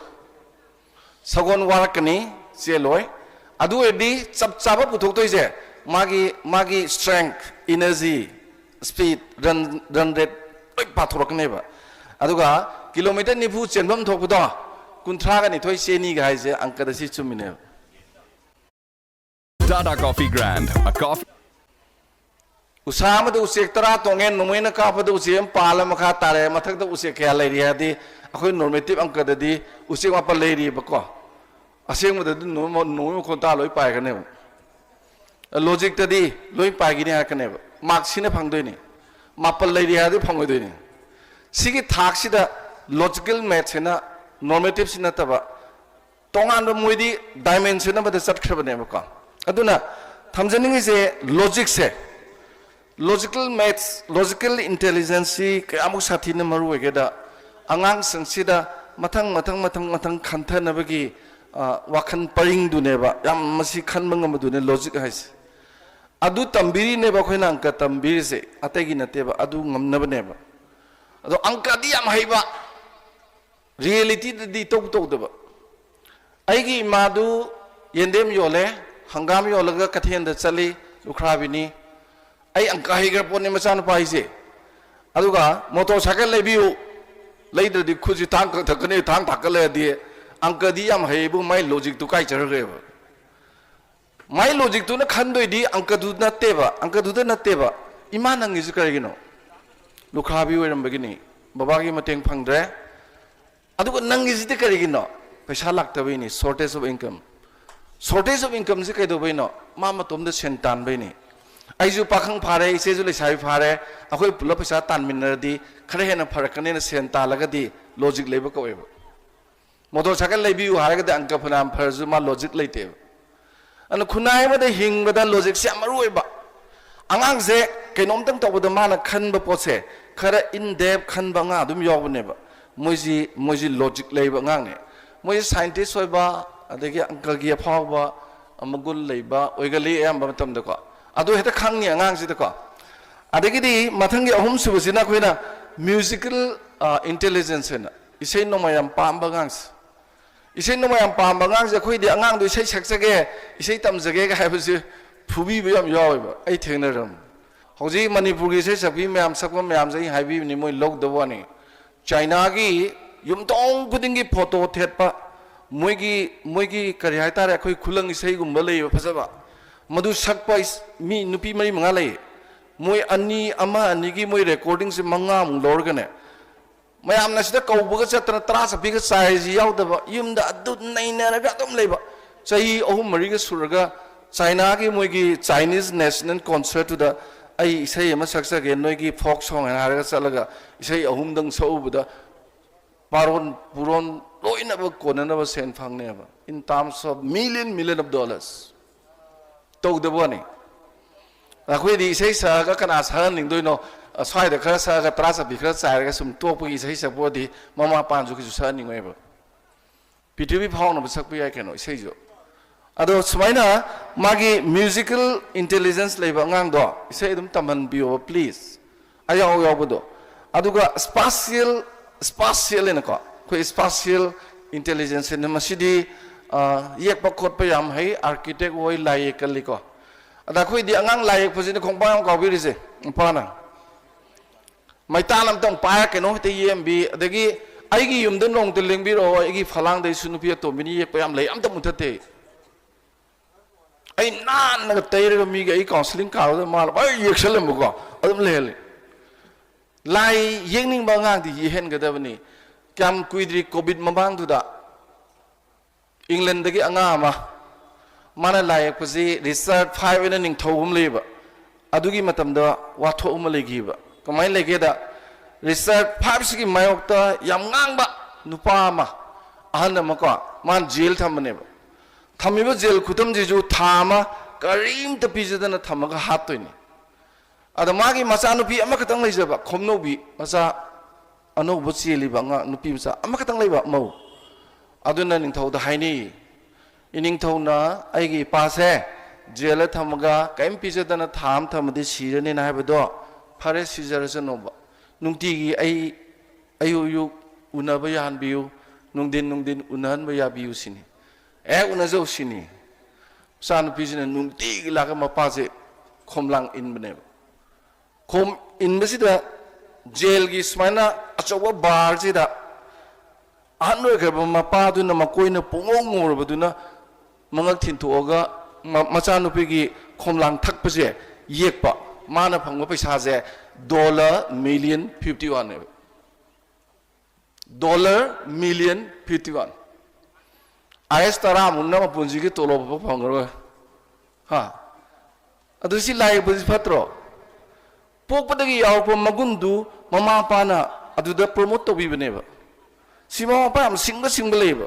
ꯁꯒꯣꯜ ꯋꯥꯔꯛꯀꯅꯤ, ꯆꯦꯜꯂꯣꯏ꯫ ꯑꯗꯨ ꯑꯣꯏꯔꯗꯤ ꯆꯞ ꯆꯥꯕ ꯄꯨꯊꯣꯛꯇꯣꯏꯁꯦ ꯃꯥꯒꯤ, ꯃꯥꯒꯤ strength, energy, speed, run, run rate ꯂꯣꯏ ꯄꯥꯊꯣꯔꯛꯀꯅꯦꯕ꯫ ꯑꯗꯨꯒ ꯀꯤꯂꯣꯃꯤꯇꯔ ꯅꯤꯐꯨ ꯆꯦꯟꯐꯝ ꯊꯣꯛꯄꯗꯣ ꯀꯨꯟꯊ꯭ꯔꯥꯒ ꯅꯤꯊꯣꯏ ꯆꯦꯟꯅꯤꯒ ꯍꯥꯏꯁꯦ ꯑꯪꯀꯗ ꯁꯤ ꯆꯨꯝꯃꯤꯅꯦꯕ꯫ Tata Coffee Grand, a coffee. ꯎꯁꯥ ꯑꯃꯗ ꯎꯆꯦꯛ ꯇꯔꯥ ꯇꯣꯡꯉꯦ, ꯅꯣꯡꯃꯩꯅ ꯀꯥꯞꯄꯗ ꯎꯆꯦꯛ ꯑꯃ ꯄꯥꯜꯂ ꯃꯈꯥ ꯇꯥꯔꯦ꯫ ꯃꯊꯛꯇ ꯎꯆꯦꯛ ꯀꯌꯥ ꯂꯩꯔꯤ ꯍꯥꯏꯔꯗꯤ, ꯑꯩꯈꯣꯏ normative ꯑꯪꯀꯗꯗꯤ ꯎꯆꯦꯛ ꯃꯥꯄꯜ ꯂꯩꯔꯤꯕꯀꯣ꯫ ꯑꯁꯦꯡꯕꯗꯗꯤ ꯅꯣꯡꯃꯩ, ꯅꯣꯡꯃꯩ ꯃꯈꯣꯟ ꯇꯥ ꯂꯣꯏ ꯄꯥꯏꯒꯅꯦꯕ꯫ ꯂꯣꯖꯤꯛꯇꯗꯤ ꯂꯣꯏ ꯄꯥꯏꯒꯅꯤ ꯍꯥꯏꯔꯛꯀꯅꯦꯕ, ꯃꯥꯔꯛ ꯁꯤꯅ ꯐꯪꯗꯣꯏꯅꯤ, ꯃꯥꯄꯜ ꯂꯩꯔꯤ ꯍꯥꯏꯔꯗꯤ ꯐꯪꯉꯣꯏꯗꯣꯏꯅꯤ꯫ ꯁꯤꯒꯤ ꯊꯥꯛꯁꯤꯗ ꯂꯣꯖꯤꯀꯦꯜ ꯃꯦꯠꯁ ꯍꯥꯏꯅ, ꯅꯣꯔꯃꯦꯇꯤꯞꯁꯤ ꯅꯠꯇꯕ, ꯇꯣꯉꯥꯟꯕ ꯃꯣꯏꯗꯤ ꯗꯥꯏꯃꯦꯟꯁꯟ ꯑꯃꯗ ꯆꯠꯈ꯭ꯔꯕꯅꯦꯕꯀꯣ꯫ ꯑꯗꯨꯅ ꯊꯝꯖꯅꯤꯡꯉꯤꯁꯦ, ꯂꯣꯖꯤꯛꯁꯦ, ꯂꯣꯖꯤꯀꯦꯜ ꯃꯦꯠꯁ, ꯂꯣꯖꯤꯀꯦꯜ ꯏꯟꯇꯦꯂꯤꯖꯦꯟꯁꯁꯤ ꯀꯌꯥꯃꯨꯛ ꯁꯥꯊꯤꯅ ꯃꯔꯨ ꯑꯣꯏꯒꯦꯗ, ꯑꯉꯥꯡꯁꯤꯡꯁꯤꯗ ꯃꯊꯪ ꯃꯊꯪ ꯃꯊꯪ ꯃꯊꯪ ꯈꯟꯊꯅꯕꯒꯤ, ꯑ, ꯋꯥꯈꯜ ꯄꯔꯤꯡꯗꯨꯅꯦꯕ ꯌꯥꯝ ꯃꯁꯤ ꯈꯟꯕ ꯉꯝꯕꯗꯨꯅꯦ ꯂꯣꯖꯤꯛ ꯍꯥꯏꯁꯦ꯫ ꯑꯗꯨ ꯇꯝꯕꯤꯔꯤꯅꯦꯕ ꯑꯩꯈꯣꯏꯅ ꯑꯪꯀ ꯇꯝꯕꯤꯔꯤꯁꯦ, ꯑꯇꯩꯒꯤ ꯅꯠꯇꯦꯕ, ꯑꯗꯨ ꯉꯝꯅꯕꯅꯦꯕ꯫ ꯑꯗꯣ ꯑꯪꯀꯗꯤ ꯌꯥꯝ ꯍꯩꯕ, ꯔꯤꯌꯦꯂꯤꯇꯤꯗꯗꯤ ꯇꯧ ꯇꯧꯗꯕ꯫ ꯑꯩꯒꯤ ꯏꯃꯥꯗꯨ ꯌꯦꯟꯗꯦꯝ ꯌꯣꯜꯂꯦ, ꯍꯪꯒꯥꯝ ꯌꯣꯜꯂꯒ ꯀꯩꯊꯦꯜꯗ ꯆꯠꯂꯤ, ꯂꯨꯈ꯭ꯔꯥꯕꯤꯅꯤ꯫ ꯑꯩ ꯑꯪꯀ ꯍꯩꯈ꯭ꯔ ꯄꯣꯠꯅꯤ ꯃꯆꯥꯅꯨꯄꯥ ꯍꯥꯏꯁꯦ꯫ ꯑꯗꯨꯒ ꯃꯣꯇꯣꯔ ꯁꯥꯏꯀꯜ ꯂꯩꯕꯤꯌꯨ, ꯂꯩꯗ꯭ꯔꯗꯤ ꯈꯨꯠꯁꯤ ꯊꯥꯡ ꯀꯛꯊꯛꯀꯅꯤ, ꯊꯥꯡ ꯊꯥꯡꯀꯠꯂꯛꯑꯗꯤ꯫ ꯑꯪꯀꯗꯤ ꯌꯥꯝ ꯍꯩꯕꯨ, ꯃꯥꯏ ꯂꯣꯖꯤꯛꯇꯨ ꯀꯥꯏ ꯆꯠꯈ꯭ꯔꯦꯕ? ꯃꯥꯏ ꯂꯣꯖꯤꯛꯇꯨꯅ ꯈꯟꯗꯣꯏꯗꯤ ꯑꯪꯀꯗꯨ ꯅꯠꯇꯦꯕ, ꯑꯪꯀꯗꯨꯗ ꯅꯠꯇꯦꯕ꯫ ꯏꯃꯥ ꯅꯪꯉꯤꯁꯤ ꯀꯔꯤꯒꯤꯅꯣ? ꯂꯨꯈ꯭ꯔꯥꯕꯤ ꯑꯣꯏꯔꯝꯕꯒꯤꯅꯤ, ꯕꯕꯥꯒꯤ ꯃꯇꯦꯡ ꯐꯪꯗ꯭ꯔꯦ꯫ ꯑꯗꯨꯒ ꯅꯪꯒꯤꯁꯤꯗꯤ ꯀꯔꯤꯒꯤꯅꯣ? ꯄꯩꯁꯥ ꯂꯥꯛꯇꯕꯩꯅꯤ, shortage of income꯫ Shortage of incomeꯁꯤ ꯀꯩꯗꯧꯕꯩꯅꯣ? ꯃꯥ ꯃꯇꯣꯝꯗ ꯁꯦꯟ ꯇꯥꯟꯕꯩꯅꯤ꯫ ꯑꯩꯁꯨ ꯄꯥꯈꯪ ꯐꯥꯔꯦ, ꯏꯆꯦꯁꯨ ꯂꯩꯁꯥꯕꯤ ꯐꯥꯔꯦ, ꯑꯩꯈꯣꯏ ꯄꯨꯂꯞ ꯄꯩꯁꯥ ꯇꯥꯟꯃꯤꯟꯅꯔꯗꯤ ꯈꯔ ꯍꯦꯟꯅ ꯐꯔꯛꯀꯅꯦꯅ ꯁꯦꯟ ꯇꯥꯜꯂꯒꯗꯤ ꯂꯣꯖꯤꯛ ꯂꯩꯕ ꯀꯧꯋꯦꯕ꯫ ꯃꯣꯇꯣꯔ ꯁꯥꯏꯀꯜ ꯂꯩꯕꯤꯌꯨ ꯍꯥꯏꯔꯒꯗꯤ ꯑꯪꯀ ꯐꯅꯌꯥꯝ ꯐꯔꯁꯨ ꯃꯥ ꯂꯣꯖꯤꯛ ꯂꯩꯇꯦꯕ꯫ ꯑꯗꯨꯅ ꯈꯨꯟꯅꯥꯏ ꯑꯃꯗ ꯍꯤꯡꯕꯗ ꯂꯣꯖꯤꯛꯁꯦ ꯌꯥꯝ ꯃꯔꯨ ꯑꯣꯏꯕ꯫ ꯑꯉꯥꯡꯁꯦ ꯀꯩꯅꯣꯝꯇꯪ ꯇꯧꯕꯗ ꯃꯥꯅ ꯈꯟꯕ ꯄꯣꯠꯁꯦ ꯈꯔ in depth ꯈꯟꯕ ꯑꯉꯥꯡ ꯑꯗꯨꯝ ꯌꯥꯎꯕꯅꯦꯕ꯫ ꯃꯣꯏꯁꯤ, ꯃꯣꯏꯁꯤ ꯂꯣꯖꯤꯛ ꯂꯩꯕ ꯑꯉꯥꯡꯅꯦ꯫ ꯃꯣꯏꯁꯤ ꯁꯥꯏꯟꯇꯤꯁ ꯑꯣꯏꯕ, ꯑꯗꯒꯤ ꯑꯪꯀꯒꯤ ꯑꯐꯥꯎꯕ, ꯃꯒꯨꯟ ꯂꯩꯕ ꯑꯣꯏꯒꯜꯂꯤ ꯑꯌꯥꯝꯕ ꯃꯇꯝꯗꯀꯣ꯫ ꯑꯗꯨ ꯍꯦꯛꯇ ꯈꯪꯉꯤ ꯑꯉꯥꯡꯁꯤꯗꯀꯣ꯫ ꯑꯗꯒꯤꯗꯤ ꯃꯊꯪꯒꯤ ꯑꯍꯨꯝꯁꯨꯕꯁꯤꯅ ꯑꯩꯈꯣꯏꯅ ꯃ꯭ꯌꯨꯖꯤꯀꯦꯜ ꯏꯟꯇꯦꯂꯤꯖꯦꯟꯁ ꯍꯥꯏꯅ, ꯏꯁꯩ ꯅꯣꯡꯃꯥꯏ ꯌꯥꯝ ꯄꯥꯝꯕ ꯑꯉꯥꯡꯁꯦ꯫ ꯏꯁꯩ ꯅꯣꯡꯃꯥꯏ ꯌꯥꯝ ꯄꯥꯝꯕ ꯑꯉꯥꯡꯁꯦ ꯑꯩꯈꯣꯏꯗꯤ ꯑꯉꯥꯡꯗꯣ ꯏꯁꯩ ꯁꯛꯆꯒꯦ, ꯏꯁꯩ ꯇꯝꯖꯒꯦꯒ ꯍꯥꯏꯕꯁꯦ ꯐꯨꯕꯤꯕ ꯌꯥꯝ ꯌꯥꯎꯋꯦꯕ, ꯑꯩ ꯊꯦꯡꯅꯔꯝꯃꯤ꯫ ꯍꯧꯖꯤꯛ ꯃꯅꯤꯄꯨꯔꯒꯤ ꯏꯁꯩ ꯁꯛꯄꯤ ꯃꯌꯥꯝ, ꯁꯛꯄ ꯃꯌꯥꯝꯁꯦ ꯑꯩ ꯍꯥꯏꯕꯤꯕꯅꯤ, ꯃꯣꯏ ꯂꯧꯗꯕ ꯋꯥꯅꯤ꯫ ꯆꯥꯏꯅꯥꯒꯤ ꯌꯨꯝꯊꯣꯡ ꯈꯨꯗꯤꯡꯒꯤ ꯐꯣꯇꯣ ꯊꯦꯠꯄ, ꯃꯣꯏꯒꯤ, ꯃꯣꯏꯒꯤ ꯀꯔꯤ ꯍꯥꯏꯇꯥꯔꯦ, ꯑꯩꯈꯣꯏ ꯈꯨꯂꯪ ꯏꯁꯩꯒꯨꯝꯕ ꯂꯩꯌꯦꯕ ꯐꯖꯕ, ꯃꯗꯨ ꯁꯛꯄ ꯏꯁ-, ꯃꯤ ꯅꯨꯄꯤ ꯃꯔꯤ ꯃꯉꯥ ꯂꯩꯌꯦ꯫ ꯃꯣꯏ ꯑꯅꯤ, ꯑꯃ ꯑꯅꯤꯒꯤ ꯃꯣꯏ ꯔꯦꯀꯣꯔꯗꯤꯡꯁꯦ ꯃꯉꯥꯃꯨꯛ ꯂꯧꯔꯒꯅꯦ, ꯃꯌꯥꯝꯅ ꯁꯤꯗ ꯀꯧꯕꯒ ꯆꯠꯇꯅ ꯇꯔꯥ ꯆꯠꯄꯤꯒ ꯆꯥꯏꯔꯤꯁꯤ ꯌꯥꯎꯗꯕ, ꯌꯨꯝꯗ ꯑꯗꯨ ꯅꯩꯅꯔꯒ ꯑꯗꯨꯝ ꯂꯩꯕ꯫ ꯆꯍꯤ ꯑꯍꯨꯝ ꯃꯔꯤꯒ ꯁꯨꯔꯒ ꯆꯥꯏꯅꯥꯒꯤ ꯃꯣꯏꯒꯤ Chinese National Concertꯇꯨꯗ ꯑꯩ ꯏꯁꯩ ꯑꯃ ꯁꯛꯆꯒꯦ, ꯅꯣꯏꯒꯤ folk song ꯍꯥꯏꯅ ꯍꯥꯏꯔꯒ ꯆꯠꯂꯒ ꯏꯁꯩ ꯑꯍꯨꯝꯗꯪ ꯁꯛꯎꯕꯗ ꯄꯥꯔꯣꯟ ꯄꯨꯔꯣꯟ ꯂꯣꯏꯅꯃꯛ ꯀꯣꯟꯅꯅꯕ ꯁꯦꯟ ꯐꯪꯅꯦꯕ, in terms of million, million of dollars꯫ ꯇꯧꯗꯕ ꯋꯥꯅꯤ꯫ ꯑꯩꯈꯣꯏꯗꯤ ꯏꯁꯩ ꯁꯛꯑꯒ ꯀꯅꯥ ꯁꯛꯍꯟꯅꯤꯡꯗꯣꯏꯅꯣ? ꯑ, ꯁ꯭ꯋꯥꯏꯗ ꯈꯔ ꯁꯛꯑꯒ ꯇꯔꯥ ꯆꯠꯄꯤ ꯈꯔ ꯆꯥꯏꯔꯒ ꯁꯨꯝ ꯇꯣꯛꯄꯒꯤ ꯏꯁꯩ ꯁꯛꯄ ꯑꯣꯏꯔꯗꯤ ꯃꯃꯥ ꯃꯄꯥꯅꯁꯨ ꯀꯩꯁꯨ ꯁꯛꯍꯟꯅꯤꯡꯉꯣꯏꯕ꯫ ꯄ꯭ꯔꯤꯊꯤꯕꯤ ꯐꯥꯎꯅꯕ ꯁꯛꯄ ꯌꯥꯏ ꯀꯩꯅꯣ ꯏꯁꯩꯁꯨ꯫ ꯑꯗꯣ ꯁꯨꯃꯥꯏꯅ ꯃꯥꯒꯤ musical intelligence ꯂꯩꯕ ꯑꯉꯥꯡꯗꯣ ꯏꯁꯩ ꯑꯗꯨꯝ ꯇꯝꯍꯟꯕꯤꯌꯣꯕ, please꯫ ꯑꯌꯥꯎ ꯌꯥꯎꯕꯗꯣ꯫ ꯑꯗꯨꯒ spatial, spatial ꯍꯥꯏꯅꯀꯣ, ꯑꯩꯈꯣꯏ spatial intelligence ꯍꯥꯏꯅ ꯃꯁꯤꯗꯤ, ꯑ, ꯌꯦꯛꯄ ꯈꯣꯠꯄ ꯌꯥꯝ ꯍꯩ, architect ꯑꯣꯏ, ꯂꯥꯏ ꯌꯦꯛꯀꯜꯂꯤꯀꯣ꯫ ꯑꯗ ꯑꯩꯈꯣꯏꯗꯤ ꯑꯉꯥꯡ ꯂꯥꯏ ꯌꯦꯛꯄꯁꯤꯅ ꯈꯣꯡꯄꯥꯛ ꯌꯥꯝ ꯀꯥꯎꯕꯤꯔꯤꯁꯦ, ꯅꯨꯄꯥꯅ꯫ ꯃꯩꯇꯥꯟ ꯑꯝꯇꯪ ꯄꯥꯏꯔ ꯀꯩꯅꯣ ꯍꯦꯛꯇ ꯌꯦꯛꯑꯝꯕꯤ꯫ ꯑꯗꯒꯤ ꯑꯩꯒꯤ ꯌꯨꯝꯗ ꯅꯣꯡꯃꯇ ꯂꯦꯡꯕꯤꯔꯛꯑꯣ, ꯑꯩꯒꯤ ꯐꯂꯥꯡꯗꯩꯁꯨ ꯅꯨꯄꯤ ꯑꯇꯣꯝꯕꯤꯅ ꯌꯦꯛꯄ ꯌꯥꯝ ꯂꯩ, ꯑꯝꯇ ꯃꯨꯊꯠꯇꯦ꯫ ꯑꯩ ꯅꯥꯟꯅꯒ ꯇꯩꯔꯒ ꯃꯤꯒꯤ ꯑꯩ counselling ꯀꯥꯕꯗ ꯃꯥꯅ ꯂꯣꯏ ꯌꯦꯛꯁꯜꯂꯝꯕꯀꯣ, ꯑꯗꯨꯝ ꯂꯩꯍꯜꯂꯤ꯫ ꯂꯥꯏ ꯌꯦꯛꯅꯤꯡꯕ ꯑꯉꯥꯡꯗꯤ ꯌꯦꯛꯍꯟꯒꯗꯕꯅꯤ꯫ ꯀꯌꯥꯝ ꯀꯨꯏꯗ꯭ꯔꯤ ꯀꯣꯚꯤꯗ ꯃꯃꯥꯡꯗꯨꯗ ꯏꯪꯂꯦꯟꯗꯒꯤ ꯑꯉꯥꯡ ꯑꯃ, ꯃꯥꯅ ꯂꯥꯏ ꯌꯦꯛꯄꯁꯤ ꯔꯤꯆꯥꯔꯗ ꯐꯥꯏꯚ ꯍꯥꯏꯅ ꯅꯤꯡꯊꯧ ꯑꯃ ꯂꯩꯌꯦꯕ, ꯑꯗꯨꯒꯤ ꯃꯇꯝꯗ ꯋꯥꯊꯣꯛ ꯑꯃ ꯂꯩꯈꯤꯕ꯫ ꯀꯃꯥꯏꯅ ꯂꯩꯒꯦꯗ, ꯔꯤꯆꯥꯔꯗ ꯐꯥꯏꯚꯁꯤꯒꯤ ꯃꯥꯌꯣꯛꯇ ꯌꯥꯝ ꯉꯥꯡꯕ ꯅꯨꯄꯥ ꯑꯃ, ꯑꯍꯟ ꯑꯃꯀꯣ, ꯃꯥꯅ ꯖꯦꯜ ꯊꯝꯕꯅꯦꯕ꯫ ꯊꯝꯃꯤꯕ ꯖꯦꯜ ꯈꯨꯊꯝꯁꯤꯁꯨ ꯊꯥ ꯑꯃ ꯀꯔꯤꯝꯇ ꯄꯤꯖꯗꯅ ꯊꯝꯃꯒ ꯍꯥꯠꯇꯣꯏꯅꯤ꯫ ꯑꯗ ꯃꯥꯒꯤ ꯃꯆꯥꯅꯨꯄꯤ ꯑꯃꯈꯛꯇꯪ ꯂꯩꯖꯕ, ꯈꯣꯝꯅꯧꯕꯤ ꯃꯆꯥ, ꯑꯅꯧꯕ ꯆꯦꯜꯂꯤꯕ ꯑꯉꯥꯡ ꯅꯨꯄꯤ ꯃꯆꯥ ꯑꯃꯈꯛꯇꯪ ꯂꯩꯕ ꯃꯧ꯫ ꯑꯗꯨꯅ ꯅꯤꯡꯊꯧꯗ ꯍꯥꯏꯅꯩ, "ꯏꯅꯤꯡꯊꯧꯅ ꯑꯩꯒꯤ ꯏꯄꯥꯁꯦ ꯖꯦꯜꯗ ꯊꯝꯃꯒ ꯀꯔꯤꯝ ꯄꯤꯖꯗꯅ ꯊꯥ ꯑꯃ ꯊꯝꯃꯗꯤ ꯁꯤꯔꯅꯤꯅ ꯍꯥꯏꯕꯗꯣ, ꯐꯔꯦ, ꯁꯤꯖꯔꯁꯅꯣꯕ꯫ ꯅꯨꯡꯇꯤꯒꯤ ꯑꯩ ꯑꯌꯨꯛ ꯑꯌꯨꯛ ꯎꯅꯕ ꯌꯥꯍꯟꯕꯤꯌꯨ, ꯅꯨꯡꯊꯤꯟ ꯅꯨꯡꯊꯤꯟ ꯎꯅꯍꯟꯕ ꯌꯥꯕꯤꯌꯨ" ꯁꯤꯅꯤ꯫ ꯍꯦꯛ ꯎꯅꯖꯧ ꯁꯤꯅꯤ꯫ ꯃꯆꯥꯅꯨꯄꯤꯁꯤꯅ ꯅꯨꯡꯇꯤꯒꯤ ꯂꯥꯛꯑꯒ ꯃꯄꯥꯁꯦ ꯈꯣꯝꯂꯥꯡ ꯏꯟꯕꯅꯦꯕ꯫ ꯈꯣꯝ ꯏꯟꯕꯁꯤꯗ ꯖꯦꯜꯒꯤ ꯁꯨꯃꯥꯏꯅ ꯑꯆꯧꯕ ꯕꯥꯔꯁꯤꯗ ꯑꯍꯟ ꯑꯣꯏꯈ꯭ꯔꯕ ꯃꯄꯥꯗꯨꯅ ꯃꯀꯣꯏꯅ ꯄꯨꯡꯉꯧ ꯉꯧꯔꯕꯗꯨꯅ ꯃꯉꯛ ꯊꯤꯟꯊꯣꯛꯑꯒ ꯃ-, ꯃꯆꯥꯅꯨꯄꯤꯒꯤ ꯈꯣꯝꯂꯥꯡ ꯊꯛꯄꯁꯦ ꯌꯦꯛꯄ꯫ ꯃꯥꯅ ꯐꯪꯕ ꯄꯩꯁꯥꯁꯦ ꯗꯣꯂꯔ ꯃꯤꯂꯤꯌꯟ ꯐꯤꯐꯇꯤ ꯋꯥꯟꯅꯦꯕ꯫ Dollar million fifty one. I S ꯇꯔꯥꯃꯨꯛꯅ ꯃꯄꯨꯟꯁꯤꯒꯤ ꯇꯣꯂꯣꯞ ꯑꯃ ꯐꯪꯉꯔꯣꯏ꯫ ꯍꯥ? ꯑꯗꯨ ꯁꯤ ꯂꯥꯏ ꯌꯦꯛꯄꯁꯤ ꯐꯠꯇ꯭ꯔꯣ? ꯄꯣꯛꯄꯗꯒꯤ ꯌꯥꯎꯔꯛꯄ ꯃꯒꯨꯟꯗꯨ ꯃꯃꯥ ꯃꯄꯥꯅ ꯑꯗꯨꯗ ꯄ꯭ꯔꯣꯃꯣꯠ ꯇꯧꯕꯤꯕꯅꯦꯕ꯫ ꯁꯤ ꯃꯃꯥ ꯃꯄꯥ ꯌꯥꯝ ꯁꯤꯡꯕ ꯁꯤꯡꯕ ꯂꯩꯌꯦꯕ꯫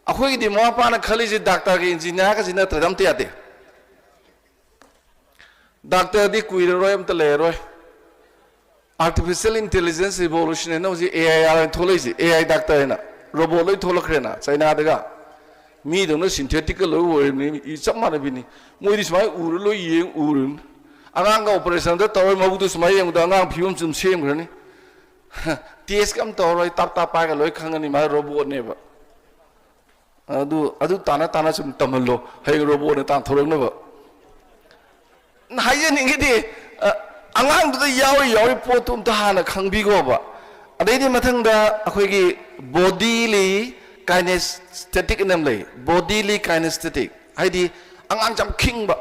ꯑꯩꯈꯣꯏꯒꯤꯗꯤ ꯃꯃꯥ ꯃꯄꯥꯅ ꯈꯜꯂꯤꯁꯦ ꯗꯥꯛꯇꯔꯒ ꯏꯟꯖꯤꯅꯤꯌꯥꯔꯒꯁꯤ ꯅꯠꯇ꯭ꯔꯗꯤ ꯑꯝꯇ ꯌꯥꯗꯦ꯫ ꯗꯥꯛꯇꯔꯗꯤ ꯀꯨꯏꯔꯔꯣꯏ, ꯑꯝꯇ ꯂꯩꯔꯔꯣꯏ꯫ ꯑꯥꯔꯇꯤꯐꯤꯁꯤꯌꯦꯜ ꯏꯟꯇꯦꯂꯤꯖꯦꯟꯁ ꯔꯤꯚꯣꯂꯨꯁꯟ ꯍꯥꯏꯅ ꯍꯧꯖꯤꯛ ꯑꯦ ꯑꯥꯏ ꯑꯥꯔ ꯍꯥꯏꯅ ꯊꯣꯛꯂꯛꯏꯁꯦ, ꯑꯦ ꯑꯥꯏ ꯗꯥꯛꯇꯔ ꯍꯥꯏꯅ꯫ ꯔꯣꯕꯣꯠ ꯂꯣꯏ ꯊꯣꯛꯂꯛꯈ꯭ꯔꯦꯅ ꯆꯩꯅꯥꯗꯒ꯫ ꯃꯤꯗꯧꯅ ꯁꯤꯟꯊꯦꯇꯤꯛꯀ ꯂꯣꯏ ꯑꯣꯏꯔꯕꯅꯤ, ꯏ ꯆꯞ ꯃꯥꯟꯅꯕꯤꯅꯤ꯫ ꯃꯣꯏꯗꯤ ꯁꯨꯃꯥꯏꯅ ꯎꯔ ꯂꯣꯏ ꯌꯦꯡ ꯎꯔꯕꯅꯤ꯫ ꯑꯉꯥꯡꯒ ꯑꯣꯄꯔꯦꯁꯟꯗ ꯇꯧꯔ ꯃꯕꯨꯛꯇꯨ ꯁꯨꯃꯥꯏꯅ ꯌꯦꯡꯕꯗ ꯑꯉꯥꯡ ꯐꯤꯕꯝ ꯁꯨꯝ ꯁꯦꯝꯈ꯭ꯔꯅꯤ꯫ ꯇꯦꯁꯀ ꯑꯃ ꯇꯧꯔꯔꯣꯏ, ꯇꯥꯞ ꯇꯥꯞ ꯄꯥꯏꯔꯒ ꯂꯣꯏ ꯈꯪꯉꯅꯤ ꯃꯥ ꯔꯣꯕꯣꯠꯅꯦꯕ꯫ ꯑꯗꯨ, ꯑꯗꯨ ꯇꯥꯅ ꯇꯥꯅ ꯁꯨꯝ ꯇꯝꯍꯜꯂꯣ, ꯍꯌꯦꯡ ꯔꯣꯕꯣꯠꯅ ꯇꯥꯟꯊꯣꯔꯛꯅꯕ꯫ ꯍꯥꯏꯖꯅꯤꯡꯉꯤꯗꯤ, ꯑ, ꯑꯉꯥꯡꯗꯨꯗ ꯌꯥꯎꯔꯤ ꯌꯥꯎꯔꯤ ꯄꯣꯠꯇꯨ ꯑꯝꯇ ꯍꯥꯟꯅ ꯈꯪꯕꯤꯈꯣꯕ꯫ ꯑꯗꯩꯗꯤ ꯃꯊꯪꯗ ꯑꯩꯈꯣꯏꯒꯤ ꯕꯣꯗꯤꯂꯤ ꯀꯥꯏꯅꯦꯁꯊꯦꯇꯤꯛ ꯑꯅ ꯑꯃ ꯂꯩ꯫ ꯕꯣꯗꯤꯂꯤ ꯀꯥꯏꯅꯦꯁꯊꯦꯇꯤꯛ ꯍꯥꯏꯗꯤ ꯑꯉꯥꯡꯁꯦ ꯌꯥꯝ ꯈꯤꯡꯕ꯫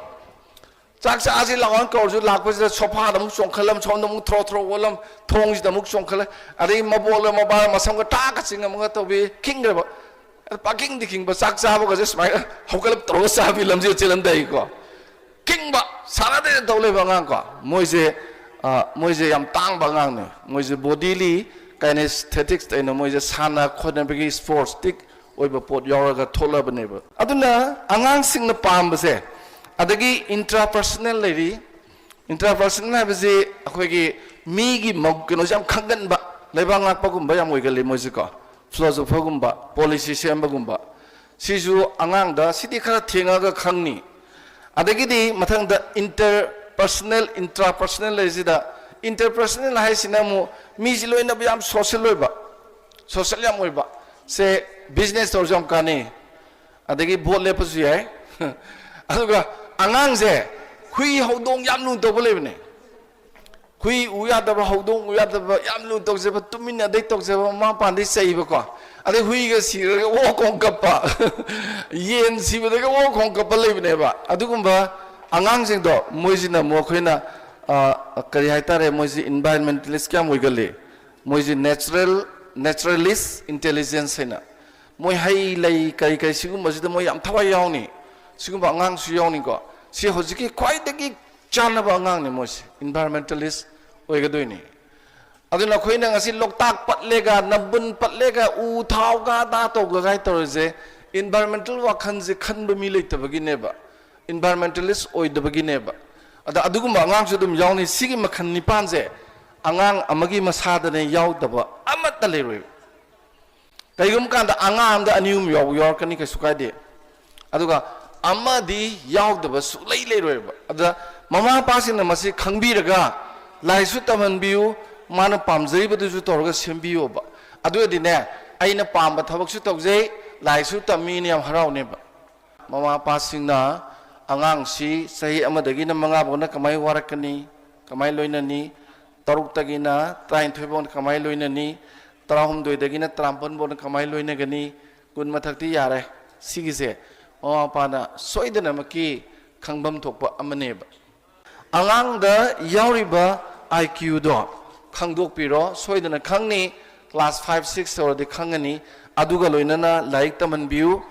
ꯆꯥꯛ ꯆꯥꯁꯤ ꯂꯥꯛꯑꯣꯅ ꯀꯧꯔꯁꯨ ꯂꯥꯛꯄꯁꯤꯗ ꯁꯣꯐꯥꯗ ꯑꯃꯨꯛ ꯆꯣꯡꯈꯠꯂꯝ, ꯁꯣꯝꯗ ꯑꯃꯨꯛ ꯊ꯭ꯔꯣ ꯊ꯭ꯔꯣ ꯑꯣꯜꯂꯝ, ꯊꯣꯡꯁꯤꯗ ꯑꯃꯨꯛ ꯆꯣꯡꯈꯠꯂꯦ꯫ ꯑꯗꯩ ꯃꯕꯣꯛꯂ ꯃꯕꯥꯔ ꯃꯁꯝꯒ ꯇꯥꯛꯀ ꯆꯤꯡꯉꯝꯃꯒ ꯇꯧꯕꯤ ꯈꯤꯡꯈ꯭ꯔꯦꯕ꯫ ꯄꯥꯀꯤꯡꯗꯤ ꯈꯤꯡꯕ, ꯆꯥꯛ ꯆꯥꯕꯒꯁꯦ ꯁꯨꯃꯥꯏꯅ ꯍꯧꯒꯠꯂꯞ ꯇꯧꯔꯒ ꯆꯥꯕꯤ, ꯂꯝꯖꯦꯜ ꯆꯦꯜꯂꯝꯗꯥꯏꯒꯤꯀꯣ꯫ ꯈꯤꯡꯕ, ꯁꯥꯟꯅꯗꯦꯅ ꯇꯧ ꯂꯩꯕ ꯑꯉꯥꯡ ꯀꯣ꯫ ꯃꯣꯏꯁꯦ, ꯑ, ꯃꯣꯏꯁꯦ ꯌꯥꯝ ꯇꯥꯡꯕ ꯑꯉꯥꯡꯅꯦ꯫ ꯃꯣꯏꯁꯦ ꯕꯣꯗꯤꯂꯤ ꯀꯥꯏꯅꯦꯁꯊꯦꯇꯤꯛꯁ ꯍꯥꯏꯅ ꯃꯣꯏꯁꯦ ꯁꯥꯟꯅ ꯈꯣꯠꯅꯕꯒꯤ ꯁ꯭ꯄꯣꯔꯠꯁꯇꯤꯛ ꯑꯣꯏꯕ ꯄꯣꯠ ꯌꯥꯎꯔꯒ ꯊꯣꯛꯂꯕꯅꯦꯕ꯫ ꯑꯗꯨꯅ ꯑꯉꯥꯡꯁꯤꯡꯅ ꯄꯥꯝꯕꯁꯦ, ꯑꯗꯒꯤ ꯏꯟꯇ꯭ꯔꯥꯄꯔꯁꯅꯦꯜ ꯂꯩꯔꯤ꯫ ꯏꯟꯇ꯭ꯔꯥꯄꯔꯁꯅꯦꯜ ꯍꯥꯏꯕꯁꯤ ꯑꯩꯈꯣꯏꯒꯤ ꯃꯤꯒꯤ ꯃ-, ꯀꯩꯅꯣꯁꯦ ꯌꯥꯝ ꯈꯪꯒꯟꯕ, ꯂꯩꯕꯥꯛ ꯉꯥꯛꯄꯒꯨꯝꯕ ꯌꯥꯝ ꯑꯣꯏꯒꯜꯂꯤ ꯃꯣꯏꯁꯦꯀꯣ꯫ ꯐꯤꯂꯣꯁꯣꯐꯔꯒꯨꯝꯕ, ꯄꯣꯂꯤꯁꯤ ꯁꯦꯝꯕꯒꯨꯝꯕ꯫ ꯁꯤꯁꯨ ꯑꯉꯥꯡꯗ ꯁꯤꯗꯤ ꯈꯔ ꯊꯦꯡꯉꯒ ꯈꯪꯅꯤ꯫ ꯑꯗꯒꯤꯗꯤ ꯃꯊꯪꯗ ꯏꯟꯇꯔꯄꯔꯁꯅꯦꯜ, ꯏꯟꯇ꯭ꯔꯥꯄꯔꯁꯅꯦꯜ ꯂꯩꯔꯤꯁꯤꯗ, ꯏꯟꯇꯔꯄꯔꯁꯅꯦꯜ ꯍꯥꯏꯁꯤꯅ ꯑꯃꯨꯛ ꯃꯤꯁꯤ ꯂꯣꯏꯅꯕ ꯌꯥꯝ ꯁꯣꯁꯦꯜ ꯑꯣꯏꯕ, ꯁꯣꯁꯦꯜ ꯌꯥꯝ ꯑꯣꯏꯕ꯫ ꯁꯦ ꯕꯤꯖꯤꯅꯦꯁ ꯇꯧꯔꯁꯨ ꯌꯥꯝ ꯀꯥꯟꯅꯩ, ꯑꯗꯒꯤ ꯚꯣꯠ ꯂꯦꯞꯄꯁꯨ ꯌꯥꯏ꯫ ꯑꯗꯨꯒ ꯑꯉꯥꯡꯁꯦ ꯍꯨꯏ ꯍꯧꯗꯣꯡ ꯌꯥꯝ ꯂꯨꯅ ꯇꯧꯕ ꯂꯩꯕꯅꯦ꯫ ꯍꯨꯏ ꯎ ꯌꯥꯗꯕ, ꯍꯧꯗꯣꯡ ꯎ ꯌꯥꯗꯕ, ꯌꯥꯝ ꯂꯨꯅ ꯇꯧꯖꯕ, ꯇꯨꯃꯤꯟꯅ ꯑꯗꯩ ꯇꯧꯖꯕ, ꯃꯃꯥ ꯃꯄꯥꯗꯩ ꯆꯩꯕꯀꯣ꯫ ꯑꯗꯩ ꯍꯨꯏꯒ ꯁꯤꯔꯒ ꯑꯣ ꯈꯣꯡ ꯀꯞꯄ, ꯌꯦꯟ ꯁꯤꯕꯗꯒ ꯑꯣ ꯈꯣꯡ ꯀꯞꯄ ꯂꯩꯕꯅꯦꯕ꯫ ꯑꯗꯨꯒꯨꯝꯕ ꯑꯉꯥꯡꯁꯤꯡꯗꯣ ꯃꯣꯏꯁꯤꯅ ꯑꯃꯨꯛ ꯑꯩꯈꯣꯏꯅ, ꯑ, ꯀꯔꯤ ꯍꯥꯏꯇꯥꯔꯦ, ꯃꯣꯏꯁꯤ ꯏꯟꯚꯥꯏꯔꯟꯃꯦꯟꯇꯦꯂꯤꯁ ꯀꯌꯥꯝ ꯑꯣꯏꯒꯜꯂꯤ? ꯃꯣꯏꯁꯤ ꯅꯦꯆꯔꯦꯜ, ꯅꯦꯆꯔꯦꯂꯤꯁ ꯏꯟꯇꯦꯂꯤꯖꯦꯟꯁ ꯍꯥꯏꯅ꯫ ꯃꯣꯏ ꯍꯩ ꯂꯩ ꯀꯔꯤ ꯀꯔꯤ ꯁꯤꯒꯨꯝꯕꯁꯤꯗ ꯃꯣꯏ ꯌꯥꯝ ꯊꯋꯥꯏ ꯌꯥꯎꯅꯤ꯫ ꯁꯤꯒꯨꯝꯕ ꯑꯉꯥꯡꯁꯨ ꯌꯥꯎꯅꯤꯀꯣ꯫ ꯁꯤ ꯍꯧꯖꯤꯛꯀꯤ ꯈ꯭ꯋꯥꯏꯗꯒꯤ ꯆꯥꯟꯅꯕ ꯑꯉꯥꯡꯅꯤ ꯃꯣꯏꯁꯦ, environmentalist ꯑꯣꯏꯒꯗꯣꯏꯅꯤ꯫ ꯑꯗꯨꯅ ꯑꯩꯈꯣꯏꯅ ꯉꯁꯤ ꯂꯣꯛꯇꯥꯛ ꯄꯠꯂꯦꯒ, ꯅꯝꯕꯨꯟ ꯄꯠꯂꯦꯒ, ꯎ ꯊꯥꯎꯒ ꯑꯗꯥ ꯇꯧꯒ ꯀꯥꯏ ꯇꯧꯔꯤꯁꯦ, environmental ꯋꯥꯈꯜꯁꯦ ꯈꯟꯕ ꯃꯤ ꯂꯩꯇꯕꯒꯤꯅꯦꯕ, environmentalist ꯑꯣꯏꯗꯕꯒꯤꯅꯦꯕ꯫ ꯑꯗ ꯑꯗꯨꯒꯨꯝꯕ ꯑꯉꯥꯡꯁꯨ ꯑꯗꯨꯝ ꯌꯥꯎꯅꯤ꯫ ꯁꯤꯒꯤ ꯃꯈꯜ ꯅꯤꯄꯥꯟꯁꯦ ꯑꯉꯥꯡ ꯑꯃꯒꯤ ꯃꯁꯥꯗꯅꯦ ꯌꯥꯎꯗꯕ ꯑꯃꯠꯇ ꯂꯩꯔꯣꯏꯕ꯫ ꯀꯩꯒꯨꯝꯕ ꯀꯥꯟꯗ ꯑꯉꯥꯡ ꯑꯃꯗ ꯑꯅꯤ ꯑꯍꯨꯝ ꯌꯥꯎꯕ ꯌꯥꯎꯔꯛꯀꯅꯤ, ꯀꯩꯁꯨ ꯀꯥꯏꯗꯦ꯫ ꯑꯗꯨꯒ ꯑꯃꯗꯤ ꯌꯥꯎꯗꯕ ꯁꯨꯛꯂꯩ ꯂꯩꯔꯣꯏꯕ꯫ ꯑꯗ ꯃꯃꯥ ꯃꯄꯥꯁꯤꯡꯅ ꯃꯁꯤ ꯈꯪꯕꯤꯔꯒ ꯂꯥꯏꯔꯤꯛꯁꯨ ꯇꯝꯍꯟꯕꯤꯌꯨ, ꯃꯥꯅ ꯄꯥꯝꯖꯔꯤꯕꯗꯨꯁꯨ ꯇꯧꯔꯒ ꯁꯦꯝꯕꯤꯌꯣꯕ꯫ ꯑꯗꯨ ꯑꯣꯏꯔꯗꯤꯅꯦ, ꯑꯩꯅ ꯄꯥꯝꯕ ꯊꯕꯛꯁꯨ ꯇꯧꯖꯩ, ꯂꯥꯏꯔꯤꯛꯁꯨ ꯇꯝꯃꯤꯅ ꯌꯥꯝ ꯍꯔꯥꯎꯅꯦꯕ꯫ ꯃꯃꯥ ꯃꯄꯥꯁꯤꯡꯅ ꯑꯉꯥꯡꯁꯤ ꯆꯍꯤ ꯑꯃꯗꯒꯤꯅ ꯃꯉꯥ ꯐꯥꯎꯅ ꯀꯃꯥꯏꯅ ꯋꯥꯔꯛꯀꯅꯤ, ꯀꯃꯥꯏꯅ ꯂꯣꯏꯅꯅꯤ, ꯇꯔꯨꯛꯇꯒꯤꯅ ꯇꯔꯥꯅꯤꯊꯣꯏ ꯐꯥꯎꯅ ꯀꯃꯥꯏꯅ ꯂꯣꯏꯅꯅꯤ, ꯇꯔꯥꯍꯨꯝꯗꯣꯏꯗꯒꯤꯅ ꯇꯔꯥꯃꯥꯄꯟ ꯐꯥꯎꯅ ꯀꯃꯥꯏꯅ ꯂꯣꯏꯅꯒꯅꯤ, ꯀꯨꯟ ꯃꯊꯛꯇꯤ ꯌꯥꯔꯦ꯫ ꯁꯤꯒꯤꯁꯦ ꯃꯃꯥ ꯃꯄꯥꯅ ꯁꯣꯏꯗꯅꯃꯛꯀꯤ ꯈꯪꯐꯝ ꯊꯣꯛꯄ ꯑꯃꯅꯦꯕ꯫ ꯑꯉꯥꯡꯗ ꯌꯥꯎꯔꯤꯕ I Q ꯗꯣ ꯈꯪꯗꯣꯛꯄꯤꯔꯣ, ꯁꯣꯏꯗꯅ ꯈꯪꯅꯤ꯫ Class five, six ꯌꯧꯔꯗꯤ ꯈꯪꯉꯅꯤ꯫ ꯑꯗꯨꯒ ꯂꯣꯏꯅꯅ ꯂꯥꯏꯔꯤꯛ ꯇꯝꯍꯟꯕꯤꯌꯨ꯫